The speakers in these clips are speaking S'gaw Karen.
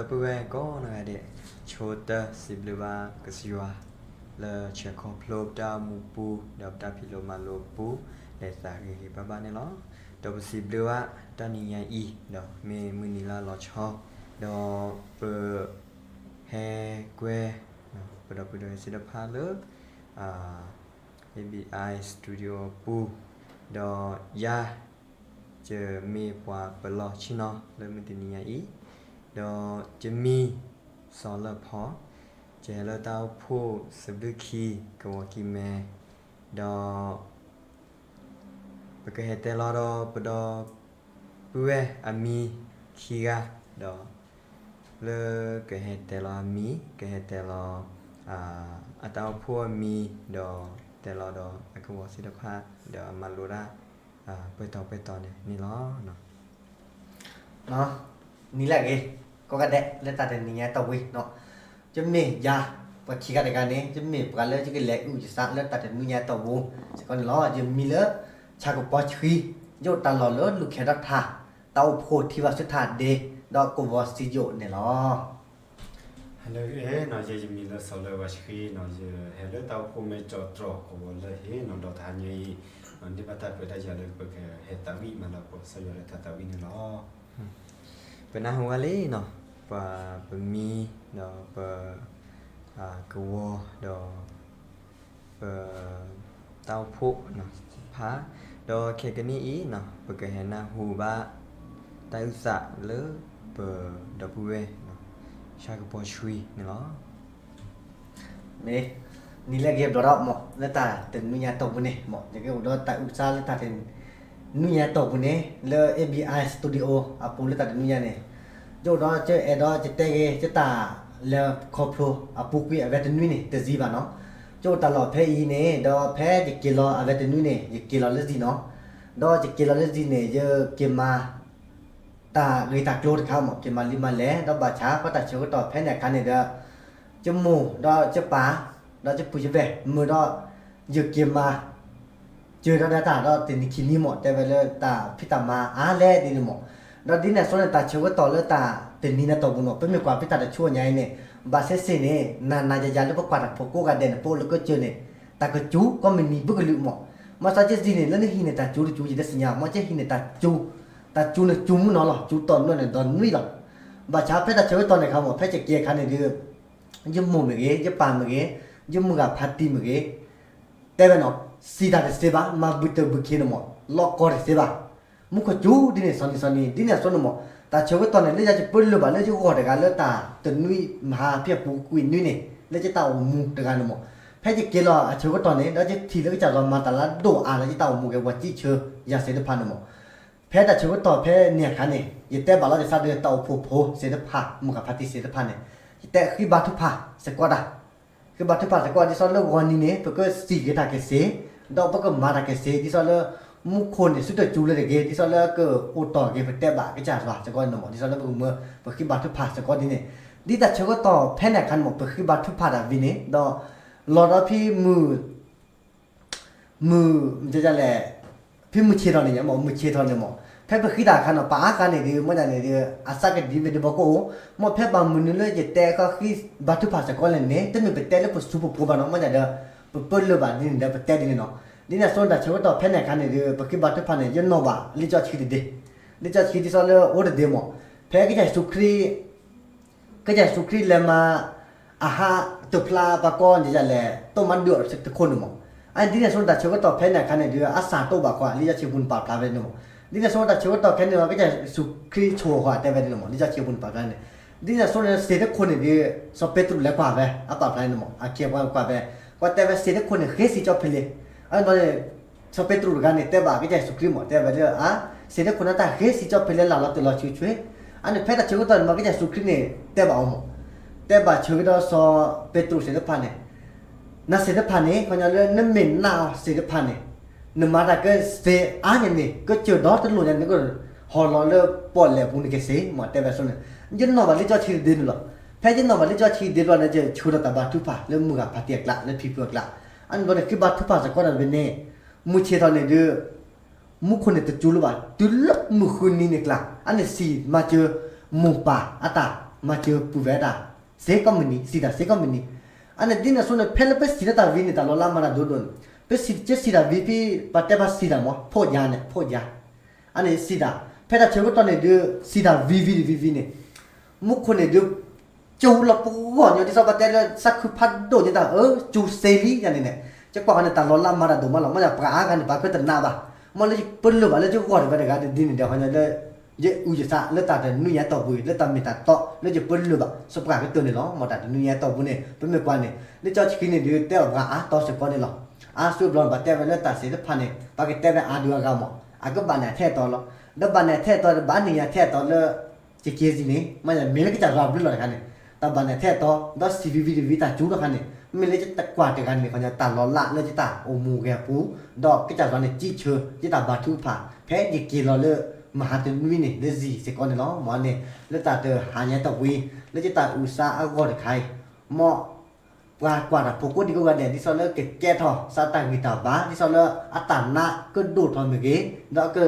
ပုၢ်ဝဲၢ်ကိးနီၢ်ဂၤဒဲး, ဆိတၢ်စံးဘျုးဘၣ်ကစၢ်ယွၤ လၢဆဲးခီဖျိပတၢ်အိၣ်မူပူၤ ဒီးပတၢ်ဖံးလိမၤလိပူၤ လဲၤသးဂ့ၤဂ့ၤဘၣ်ဘၣ်န့ၣ်လီၤ. ဒီးပစံးဘျုးဘၣ်တၢ်နံၤညါအံၤ ဒီးမ့ၢ်မုၢ်နံၤလၢအလီၤဆီ ဒီးပ ဟဲကွဲ ပဒီပုၢ်ဒီဝဲၢ်သ့ၣ်တဖၣ်လၢ ABI Studio အပူၤ, ဒီးယၤ ယမ့ၢ်ပှၤပလီၢ်ဆ့ၣ်နီၤလၢမုၢ်တနံၤညါအံၤ, ဒီးယမံၤ စီၤလၢၢ်ဖီ, ယဟဲလၢတၢ်အိၣ်ဖှိၣ်စဘုၣ်ခံ ကဝီၤကံၢ်မဲ, ဒီး ပကဟဲတဲလီၤဒီးပဒီပုၢ်ဝဲၢ်အမံၤခံဂၤ, ဒီး လၢကဟဲတဲလီၤအမံၤ, ကဟဲတဲလီၤ အတၢ်အိၣ်ဖှိၣ်အမံၤ, ဒီးတဲလီၤဒီးအကဝီၤသ့ၣ်တဖၣ်, ဒီးအမၤလိတၢ် ပှဲၤတီၤပှဲၤတီၤန့ၣ်န့ၣ်လီၤ. နံၤလၢအဂ့ၤ, ကိးဂၤဒဲးလၢတၢ်တနံၤညါအတီၢ်ပူၤ, ယမ့ၢ်ယၤ ပှၤခံဂၤတဂၤန့ၣ် ယမ့ၢ်ပှၤလၢယကလဲၤအုၣ်ယသးလၢတၢ်တနံၤညါအတီၢ်ပူၤစ့ၢ်ကီးန့ၣ်လီၤ. ယမံၤလၢ ဆါကပီၤဆှံ, ယအိၣ်တၢ်လီၢ်လၢလူၢ်ခဲထီၣ်ထး, တၢ်အိၣ်ဖှိၣ်ထံဝါဆူထးဒ့, ဒီးကဝီၤစံယိၣ်န့ၣ်လီၤ. ဟါလၢအဂ့ၤနီၤ, ယဲယမံၤလၢစီၤလၢၢ်ဖီဆှံနီၤ, ယဟဲလၢတၢ်အိၣ်ဖှိၣ်မဲာ်ကၠီတြီၤကဝီၤလၢဟ့ၣ်နီၤ, ဒီးတဟါညါအံၤ န့ၢ်ဘၣ်တၢ်ခွဲးတၢ်ယာ်လၢပကဟဲသးဝံၣ်မၤလၤကပီၤကစၢ်ယွၤလၢတၢ်သးဝံၣ်န့ၣ်လီၤ. ပနၢ်ဟူဝဲလံနီၤ, ပှၤပမံၤ ဒီးပ ကဝီၤ ဒီး ပ တၢ်အိၣ်ဖှိၣ်နီၤ သ့ၣ်တဖၣ်, ဒီးခဲကနံၣ်အံၤနီၤ ပကဟဲနၢ်ဟူဘၣ် တၢ်အုၣ်သးလၢပဒီပုၢ်ဝဲၢ် ဆါကပီၤဆှံန့ၣ်လီၤ. မ့ၢ် နံၤလၢအဂ့ၤဘျီဒီးမး လၢတၢ်တနွံညါတီၢ်ပူၤန့ၣ်မး ယကအိၣ်ဒီးတၢ်အုၣ်သးလၢတၢ်တနွံညါတီၢ်ပူၤန့ၣ် လၢ ABI Studio အပူၤလၢတၢ်တနွံညါန့ၣ် ယအိၣ်ဒီးယအဲၣ်ဒိးယတဲဂ့ၤ ယတၢ်လဲၤခီဖျိအပူၤကွံာ်အဝဲတနွံန့ၣ် တစ့ဘၣ်နီၤ. ယအိၣ်တၢ်လီၢ်ဖဲအံၤန့ၣ် ဒီးဖဲယက့ၤလီၤအဝဲတနွံန့ၣ် ယက့ၤလီၤလၢစံၣ်နီၤ. ဒီးယက့ၤလီၤလၢစံၣ်န့ၣ် ယက့ၤမၤ တၢ်ဂ့ၢ်တၢ်ကျိၤတခါမး က့ၤမၤလံမၤလဲၢ် ဒီးဘၣ်ဆၣ် ဖဲတၢ်ဆၢကတီၢ်ဖဲန့ၣ်အခါန့ၣ်ဒီး ယမိၢ်ဒီးယပၢ် ဒီးယပုၢ်ယဝဲၢ် မုာ်ဒီး ယက့ၤမၤ စၢၤဒီးဒၣ်တၢ်ဒီးတနံၤခံနံၤမး တဲဝဲလၢတၢ်ဖံးတၢ်မၤအါလဲၣ်ဒ်န့ၣ်မး. ဒီးဒ်န့ၣ်အသိးန့ၣ် တၢ်ဆၢကတီၢ်လၢတၢ်တနံၤန့ၣ်တီၢ်ပူၤန့ၣ် ပမ့ၢ်ကွၢ်ဖဲတၢ်တဆိညါအံၤန့ၣ် ဘၣ်ဆ့ဆ့န့ၣ် နၤနၤယၤယၤလၢပကွၢ်တၢ်ဖိကိးဂၤဒဲးန့ၣ် ပအိၣ်လၢကစၢၢ်န့ၣ် တၢ်ကစူၤကိးမုၢ်နံၤဘုကလုာ်မး. မ့ၢ်စီၤကစံၣ်န့ၣ် လၢနဟံၣ်န့ၣ် တၢ်စူၤတစူၤ ယတသ့ၣ်ညါ မ့ၢ်ကဟံၣ်န့ၣ် တၢ်စူၤ တၢ်စူၤန့ၣ်စူၤမုၢ်နီၤလီၤ စူၤတီၢ်နီၢ်န့ၣ်ဒီးနွံလီၤ. ဘၣ်ဆၣ်ဖဲတၢ်ဆၢကတီၢ်န့ၣ်အခါမး ဖဲယက့ၤအခါန့ၣ်ဒီး ယမိၢ်မ့ၢ်ဂ့ၤ ယပၢ်မ့ၢ်ဂ့ၤ ယမုၢ်ဂၤဖါတံၢ်မ့ၢ်ဂ့ၤ တဲဝဲနီၤ စံးတၢ်တသ့ဘၣ် မၤဘုၣ်တၢၢ်ဘုၣ်ခ့န့ၣ်မး လီၤကီတသ့ဘၣ်. မူခိၣ်စူၤဒ်န့ၣ်စီၤနံၤစီၤနံၤ ဒ်န့ၣ်အသိးန့ၣ်မး တၢ်ဆၢကတီၢ်န့ၣ် လၢယၤယပၢလၢၢ်ဘၣ်လၢယဂီၢ်တဂၤလၢတၢ်တနွံမဟါဖဲအပူၤကွံာ်နွံန့ၣ် လၢယတၢ်အိၣ်မူတဂၤန့ၣ်မး ဖဲယက့ၤလီၤအဆၢကတီၢ်န့ၣ် ဒီးယထံၣ်လၢကစၢ်ယွၤမၤတၢ်လၢအဒိၣ်အါလၢယတၢ်အိၣ်မူက့ၤ ပှၤစံးဆၢယၤသ့ၣ်တဖၣ်န့ၣ်မး ဖဲတၢ်ဆၢကတီၢ်ဖဲန့ၣ်အခါန့ၣ် ယတဲဘၣ်လီၤယသးဒီးတၢ်အိၣ်ဖှိၣ်ဖိသ့ၣ်တဖၣ် မုၢ်ဂၤဖါတံၢ်သ့ၣ်တဖၣ်န့ၣ် ယတဲဃ့ဘါထုကဖၣ်စ့ၢ်ကီးတၢ် ဃ့ဘါထုကဖၣ်စ့ၢ်ကီး ဒ်သိးလၢဂီၤနံၤန့ၣ် ပကစံၣ်က့ၤတၢ်က့ၤစ့ၢ် ဒီးပကမၤတၢ်က့ၤစ့ၢ် ဒ်သိးလၢ မူခိၣ်န့ၣ် ဆူတစူၤလၢတဂ့ၤ ဒ်သိးလၢကအိၣ်တီၢ်က့ၤ ပတဲဘၣ်ကစၢ်ယွၤစ့ၢ်ကီးန့ၣ်မး ဒ်သိးလၢပကမၢ ပဃ့ဘါထုကဖၣ်စ့ၢ်ကီးဒ်န့ၣ် ဒ်တၢ်ဆၢကတီၢ်ဖဲန့ၣ်အခါန့ၣ်မး ပဃ့ဘါထုကဖၣ်တၢ်ဝံၤန့ၣ် ဒီး လီၤဒီးဖဲမုၢ် မုၢ် မ့ၢ်လဲၣ် ဖဲမုၢ်ဆ့ၣ်ထီၣ်န့ၣ် မ့ၢ်မုၢ်ဆ့ၣ်ထီၣ်န့ၣ်မး ဖဲပဃ့တၢ်အခါန့ၣ် ပှၤအါဂၤန့ၣ်ဒီး မ့ၢ်ဒ်န့ၣ်ဒီး အသးကဒံးဝဲဒ်ဘၣ်ကအိၣ် မ့ၢ်ဖဲဘၣ်မနုၤလၢယတဲဃီဃ့ဘါထုကဖၣ်စ့ၢ်ကီးလဲၣ်န့ၣ် တမ့ၢ်ပတဲလၢပစူၤပဖိးဘၣ်နီၤ မ့ၢ်ဒ်ဒီး ပပၢလၢၢ်ဘၣ်ဒ်န့ၣ်ဒီး ပတဲဒ်န့ၣ်နီၤ ဒ်န့ၣ်အသိးတၢ်ဆၢကတီၢ်ဖဲန့ၣ်အခါန့ၣ်ဒီး ပဃ့ဘါထုကဖၣ်န့ၣ် ယနီၣ်ဘၣ်လံာ်စီဆှံတဒ့ လံာ်စီဆှံဒ်သိးလၢအိၣ်တဒ့မး ဖဲကစၢ်ယ့ၣ်ၡူးခရံာ် ကစၢ်ယ့ၣ်ၡူးခရံာ်လဲၤမၤ အဟးတဖျါပှၤကိးန့ၣ်လဲၣ် တိၢ်မၤဒုးအီၤတခိၣ်န့ၣ်မး အဒ်န့ၣ်အသိးတၢ်ဆၢကတီၢ်ဖဲန့ၣ်အခါန့ၣ်ဒီး အစၢ်တအိၣ်ဘၣ်ဃီ လံာ်စီဆှံပူၤန့ၣ်ပာ်ဖျါဝဲန့ၣ်မး ဒ်န့ၣ်အသိးတၢ်ဆၢကတီၢ်ဖဲန့ၣ်လီၤ ကစၢ်ယ့ၣ်ၡူးခရံာ်ဆိၣ်အီၤဃီတဲဝဲန့ၣ်မး လံာ်စီဆှံပူၤန့ၣ်ပာ်ဖျါန့ၣ် ဒ်န့ၣ်အသိးန့ၣ် စ့ၢ်တခိၣ်န့ၣ်ဒီး စီၤပ့းတရူးလဲၤကွၢ်ဝဲ အပာ်ဖျါန့ၣ်မး အခ့အပှၤကွၢ်ဝဲ ကွၢ်တဲဝဲစ့ၢ်တခိၣ်န့ၣ် ဃ့စံၣ်ကၠီၣ်ဖဲလဲၣ် အန့ၣ် စီၤပ့းတရူးတဂၤန့ၣ် တဲဘၣ်ကစၢ်ယ့ၣ်ၡူးခရံာ်မး တဲဝဲလၢ စ့ၢ်တခိၣ်န့ၣ်တၢ်ဃ့စံၣ်ကၠီၣ်ဖဲလဲၣ် လၢ်လီၤတၢၢ်လီၤဆူဆွ့ အန့ၣ်ဖဲတၢ်ဆၢကတီၢ်န့ၣ်မး ကစၢ်ယ့ၣ်ၡူးခရံာ်န့ၣ် တဲဘၣ်အီၤမး တဲဘၣ်ဆၢကတီၢ်စီၤပ့းတရူးသ့ၣ်တဖၣ်န့ၣ် နၤသ့ၣ်တဖၣ်န့ၣ် ခီညီလၢနမ့ၢ်နာ်အီၤသ့ၣ်တဖၣ်န့ၣ် နမၤတၢ်ကစ့ၢ်အါန့ၣ်န့ၣ် ကစၢၢ်ဒီတလိၣ်ညါ နကဟီၣ်လီၤလၢပီၣ်လဲၣ်ပူၤန့ၣ်ကစ့ၢ်မး တဲဝဲအသိးန့ၣ် ယနီၣ်ဘၣ်လံာ်စီဆှံတဒ့န့ၣ်လီၤ. ဖဲယနီၣ်ဘၣ်လံာ်စီဆှံတဒ့ဘျီန့ၣ် ယဆၢထၢၣ်တၢ်ဘါထုကဖၣ်လၢမုၢ်ဂၤဖါတံၢ်အကျါ လၢဖံဖုအကျါ အန့ၣ်ဘျီန့ၣ် ဃ့ဘါထုကဖၣ်စ့ၢ်ကီးတၢ်ဝဲန့ၣ် မုၢ်ဆ့ၣ်ထီၣ်န့ၣ်ဒီး မူခိၣ်န့ၣ်တစူၤလၢၤဘၣ် တုၤလၢမုၢ်ဃုနံၤန့ၣ်ကျါ အန့ၣ်စံၣ်မၤစၢၤ မိၢ်ပၢ်အတၢ် မၤစၢၤပုၢ်ဝဲဒၣ် စ့ၢ်ကီးမုၢ်နံၤ စံးတၢ်စ့ၢ်ကီးမုၢ်နံၤ. အန့ၣ်ဒ်န့ၣ်အသိးန့ၣ် ဖဲလၢပစံးလၢတၢ်ဝံၤန့ၣ် တၢ်လီၤလးမၤတၢ်ဒိၣ်ဒိၣ်န့ၣ် ပစံးကဲစံးတၢ်ဝံၤဖဲ ပှၤတဲပှၤစံးတၢ်မး ဖိၣ်ယါန့ၣ် ဖိၣ်ယါ အန့ၣ်စံးတၢ် ဖဲတၢ်ဆၢကတီၢ်န့ၣ်ဒုး စံးတၢ်ဝံၤဝံၤဝံၤဝံၤန့ၣ် မူခိၣ်န့ၣ်ဒုး ကၠူလီၤပဂီၢ်ညီ ဒ်သိးပှၤတဲလၢသးခုဖးဒိၣ်ညါတၢ် အၢ ကၠူစ့လံယါန့ၣ်န့ၣ် ယကွၢ်ဃီန့ၣ် တၢ်လီၤလးမၤတၢ်ဒိၣ်မးလီၤ. မ့ၢ်ယပှၤအါဂၤန့ၣ် ပှၤကတနာ်ဘၣ် မ့ၢ်လၢယပလၢၢ်ဘၣ်လၢယဂီၢ်တဂၤတဂၤဒ်န့ၣ်ဒီး ဃီညီလၢ ယအုၣ်ယသးလၢတၢ်တနွံညါတီၢ်ပူၤ လၢတၢ်မ့ၢ်တၢ်တီလၢယပလၢၢ်ဘၣ် စီၤပှၢ်ကတၢၢ်န့ၣ်လီၤ. မ့ၢ်တၢ်တနွံညါတီၢ်ပူၤန့ၣ် ပမ့ၢ်ကွၢ်န့ၣ် လၢကၠီဆှံန့ၣ်ဒုး တဲအီၣ်ပှၤအါတီၤစ့ၢ်ကီးန့ၣ်လီၤ. အါစုဘျီန့ၣ် ပှၤတဲဝဲလၢတၢ်စံးတဖၣ်န့ၣ် ပှၤကတဲဝဲအါဒုးအါဂၤမး အကဘၣ်န့ၣ်ထဲအတီၤလီၤ. ဒီးဘၣ်န့ၣ်ထဲအတီၤ ဘၣ်န့ၣ်ညါထဲအတီၤလၢ ကက့ၤစံးန့ၣ် မ့ၢ်ယမ့ၢ်လၢကစၢ်ယွၤဘျုးလီၤတခါန့ၣ် တၢ်ဘၣ်န့ၣ်ထဲအတီၤ ဒီးစံးဝံၤဝံၤတၢ်ဝံၤတၢ်စူၤတခါန့ၣ် မ့ၢ်လၢယတကွၢ်တဂၤန့ၣ် ခီညီတၢ်လီၤလးလၢယတၢ်အိၣ်မူဂဲၤအပူၤ ဒီးကစၢ်ယွၤန့ၣ် ကံၣ်ဆၢယတၢ်ဘါထုကဖၣ် ဖဲယက့ၤလီၤလၢ မဟါတနွံန့ၣ် လၢစံးစ့ၢ်ကီးန့ၣ်လီၤ. မ့ၢ်န့ၣ် လၢတၢ်တဟါညါတီၢ်ပူၤ လၢယတၢ်အုၣ်သးအဂီၢ်တခါအံၤ မ် ပှၤကွၢ်တၢ်ဖိကိးဒံကိးဂၤဒဲး ဒ်သိးလၢကကဲထီၣ် သးတၢ်ဂံၢ်တၢ်ဘါ ဒ်သိးလၢအတၢ်နးကဒိၣ်ထီၣ်မ့ၢ်ဂ့ၤ ဒီးက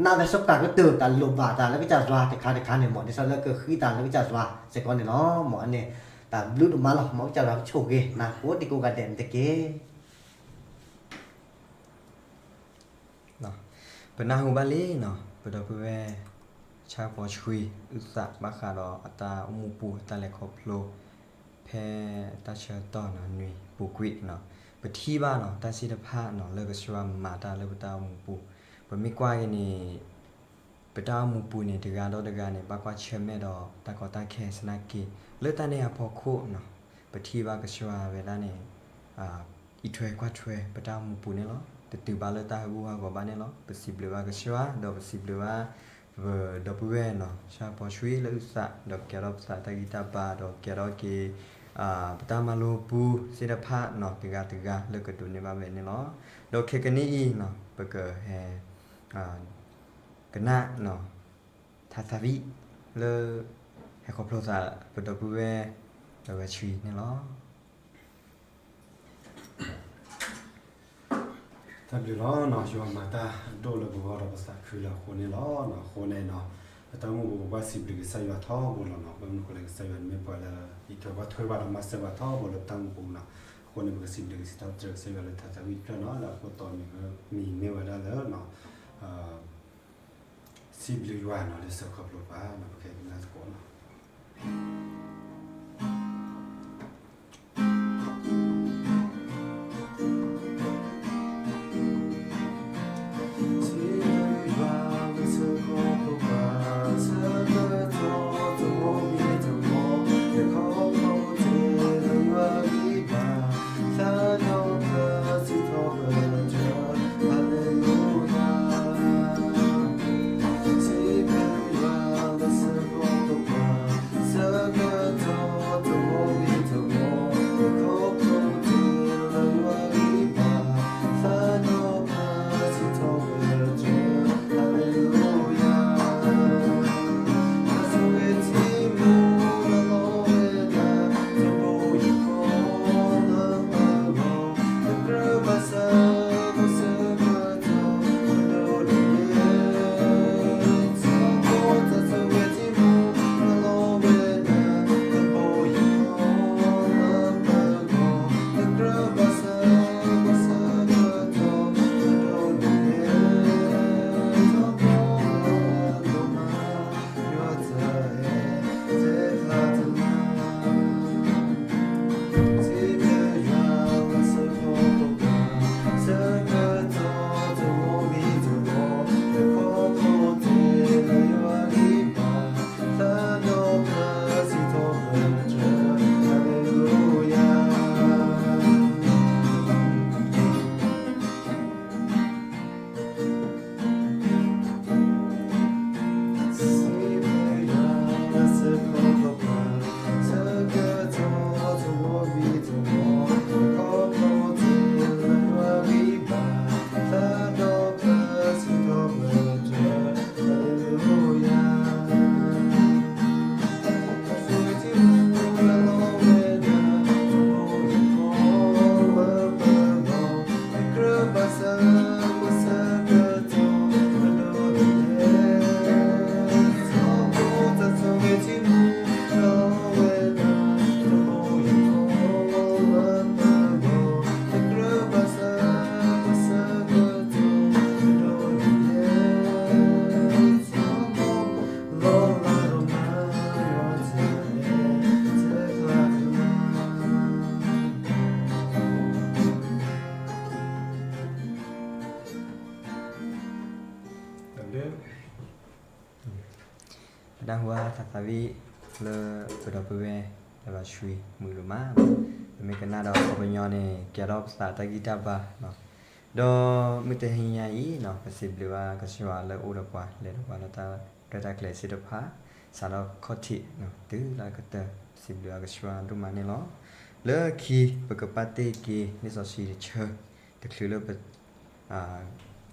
နးဝဲစီၤပှၢ်ကတၢၢ် တၢ်လိၣ်ဘၣ်တၢ်လၢကစၢ်ယွၤတခါတခါန့ၣ် မ်ဒ်သိးလၢကဃံတၢ်လၢကစၢ်ယွၤစ့ၢ်ကီးန့ၣ်လီၤ. မ်အန့ၣ် တၢ်ဘျုးဒိၣ်မးလီၤ. မ်ကစၢ်ယွၤကဆိၣ်ဂ့ၤနၤကိးဒံကိးဂၤဒဲးန့ၣ်တက့ၢ်. ပနၢ်ဟူဘၣ်လံနီၤ ပဒီပုၢ်ဝဲၢ် ဆၣ်ဖီဆွံ အုၣ်သးဘၣ်ဃးဒီးအတၢ်အိၣ်မူပူၤ အတၢ်လဲၤခီဖျိ ဖဲတၢ်ဆၢကတီၢ်နီၤ နွံပူၤကွံာ်နီၤ ပထံၣ်ဘၣ်နီၤ တၢ်သ့ၣ်တဖၣ်နီၤ လၢကစၢ်ယွၤမၤတၢ်လၢပတၢ်အိၣ်မူပူၤ ပမ့ၢ်ကွၢ်က့ၤန့ၣ် ပတၢ်အိၣ်မူပူၤန့ၣ် တဂၤဒီးတဂၤန့ၣ် ဘၣ်ကွၢ်ဆၢၣ်မဲာ်ဒီးတၢ်ကီတၢ်ခဲ သနာ်က့ လၢတၢ်န့ၣ်အဖီခိၣ်နီၤ ပထံၣ်ဘၣ်ကစၢ်ယွၤဝဲဒၣ်န့ၣ် အံးထွဲကွၢ်ထွဲပတၢ်အိၣ်မူပူၤန့ၣ်လီၤ. တတုၤဘၣ်လၢတၢ်ဟးဂူာ်ဟးဂီၤဘၣ်န့ၣ်လီၤ. ပစံးဘျုးဘၣ်ကစၢ်ယွၤ ဒီးပစံးဘျုးဘၣ် ပဒီပုၢ်ဝဲၢ်နီၤ ဆၣ်ဖီဆွံလၢအုၣ်သး ဒီးကဲထီၣ်ပသးတၢ်ဂံၢ်တၢ်ဘါ ဒီးကဲထီၣ်က့ၤ ပတၢ်မၤလိပူၤသ့ၣ်တဖၣ်နီၤ တဂၤတဂၤလၢကဒိးန့ၢ်ဘၣ်ဝဲန့ၣ်လီၤ. ဒီးခဲကနံၣ်အံၤနီၤ ပကဟဲ ကနၣ်နီၤ ထါသးဝံၣ်လၢ ဟဲခီဖျိသး ပဒီပုၢ်ဝဲၢ် ဒီးဝဲဆှံန့ၣ်လီၤ. တၢ်ဘျုးလီၤနီၤ ယွၤမၤတၢ်အဒိၣ်လၢပဂီၢ်ဒီးပသးခုလၢအဃိန့ၣ်လီၤ. အဃိန့ၣ်နီၤ ပတၢ်အိၣ်မူပူၤပကွၢ်စံးဘျုးကစၢ်ယွၤထီဘိလီၤနီၤ. ပမ့ၢ်ကွၢ်လၢကစၢ်ယွၤန့ၣ်မ့ၢ်ပှၤလၢ အံးထွဲကွၢ်ထွဲပှၤဒီးမၤစၢၤပှၤထီဘိလၢပတၢ်အိၣ်မူပူၤနီၤ. အဃိန့ၣ် ပကစံးဘျုးကစံးထီၣ်ပတြၢၤကစၢ်ယွၤလၢထါသးဝံၣ်တဖျၢၣ်နီၤ လၢအခိၣ်တီမံၤမ့ၢ်ဝဲဒၣ်လၢ စံးဘျုးယွၤနီၤ လၢအစၢၤခီဖျိပှၤနီၤ ပကကနၣ်သကိးနီၤ. နၢ်ဟူအသးသးဝံၣ်လၢပဒီပုၢ်ဝဲၢ်လၢဘၣ်ဆွံမုာ်ဒိၣ်မး, ပမ့ၢ်ကနၣ်ဒီးအခီပညီန့ၣ် ကဲထီၣ်ပသးတၢ်ဂံၢ်တၢ်ဘါ, ဒီးမုၢ်တဟါညါအံၤ ပစံးဘျုးဘၣ်ကစၢ်ယွၤလၢအအိၣ်ဒီးပှၤ လဲၤဒီးပှၤလၢတၢ်ရဲၣ်တၢ်ကျဲၤသ့ၣ်တဖၣ် စးထီၣ်ခီၣ်ထံးတုၤလၢအကတၢၢ်, ပစံးဘျုးဘၣ်ကစၢ်ယွၤဒိၣ်မးန့ၣ်လီၤ. လၢခံ ပကပာ်တ့ၢ်က့ၤလံာ်စီဆှံတဆၢ တချုးလၢပ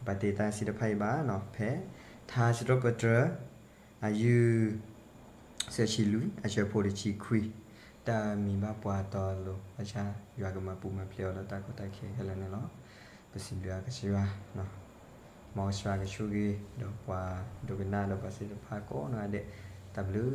ပာ်တ့ၢ်တၢ်စံးတဖၣ်အံၤဘၣ်, ဖဲထါစံးထီၣ်ပတြၢၤ အယုၢ် ဆၢဆံလွံၢ် အဆၢဖိတဆံခွံ, တၢ်မံၤဘၣ်ပှၤတီလိၤ, ဘၣ်ဆၣ်ယွၤကမၤပူၤမၤဖျဲးအီၤလၢတၢ်ကီတၢ်ခဲခဲလၢာ်န့ၣ်လီၤ. ပစံးဘျုးဘၣ်ကစၢ်ယွၤ, မ်ကစၢ်ယွၤကဆိၣ်ဂ့ၤ ဒီးပှၤဒိကနၣ်ဒီးပှၤသ့ၣ်တဖၣ်ကိးဂၤဒဲး, တၢ်ဘျုး